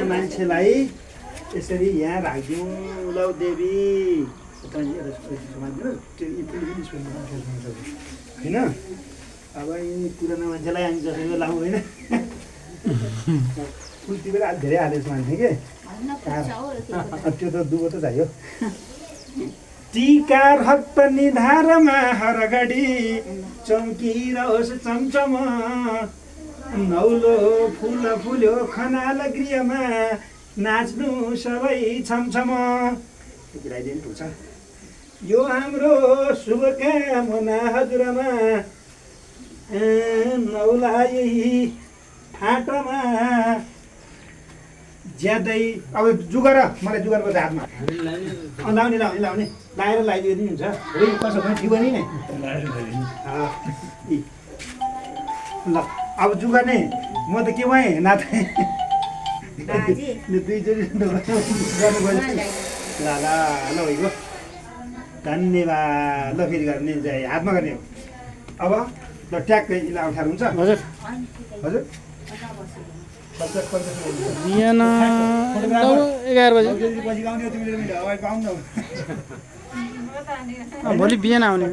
मान्छेलाई यसरी यहाँ राखिदिउँ लौ देवी होइन अब यी पुरानो मान्छेलाई हामी जसरी लाउँ होइन फुल टिपेर अलिक धेरै हालेछ मान्छे के त्यो त दुबो त चाहियो टीका रक्त निधारमा हरगडी चम्किरहोस् चम्चम नौलो फुल फुल्यो खनाल गृहमा नाच्नु सबै छमछम गिराइदिनु पुग्छ यो हाम्रो शुभकामना हजुरमा नौला यही फाटमा ज्यादै अब जुगर मलाई जुगर पर्छ हातमा लाउने लाउने लाउने लाएर लगाइदियो नि हुन्छ कसो पनि ठिक नि नै ल अब जुगर नै म त के भएँ नाथे दुईचोटि गर्नुभयो ल ल ल भइगयो धन्यवाद ल फेरि गर्ने चाहिँ हातमा गर्ने हो अब ल ट्याक्कै यसलाई अप्ठ्यारो हुन्छ हजुर हजुर बिहान 11 बजे भोलि बिहान आउने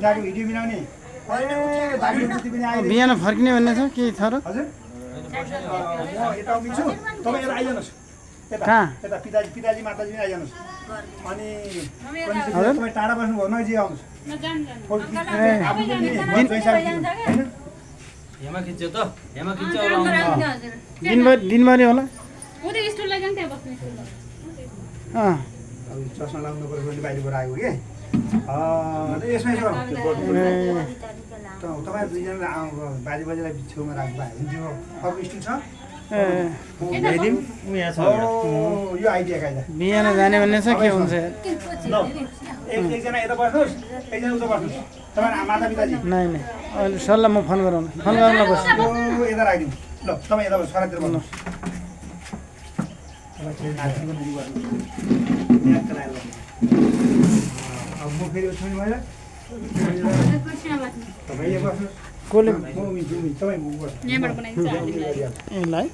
बिहान फर्किने भन्ने छ के छ र कहाँ पिताजी माताजी पनि आइजानुहोस् अनि टाढा बस्नुभयो नजिक आउनुहोस् दिनभरि होला चस्मा लाउनु पर्छ भने बाहिरबाट आएको कि यसमै तपाईँ दुईजना बाजे बजेलाई छेउमा राख्नु भयो हुन्थ्यो अर्को स्टुल छ यो आइडिया कायदा बिहान जाने भन्ने छ के हुन्छ एकजना यता बस्नुहोस् एकजना उता बस्नुहोस् तपाईँ माता पिताजी नै नै अहिले सल्लाह म फोन गरौँ फोन गर्न बस्छु यता राखिदिउँ ल तपाईँ यता सरातिर बस्नुहोस् अब म फेरि छोड्नु भएर तपाईँ यहाँ बस्नुहोस् कसले तपाईँ यसलाई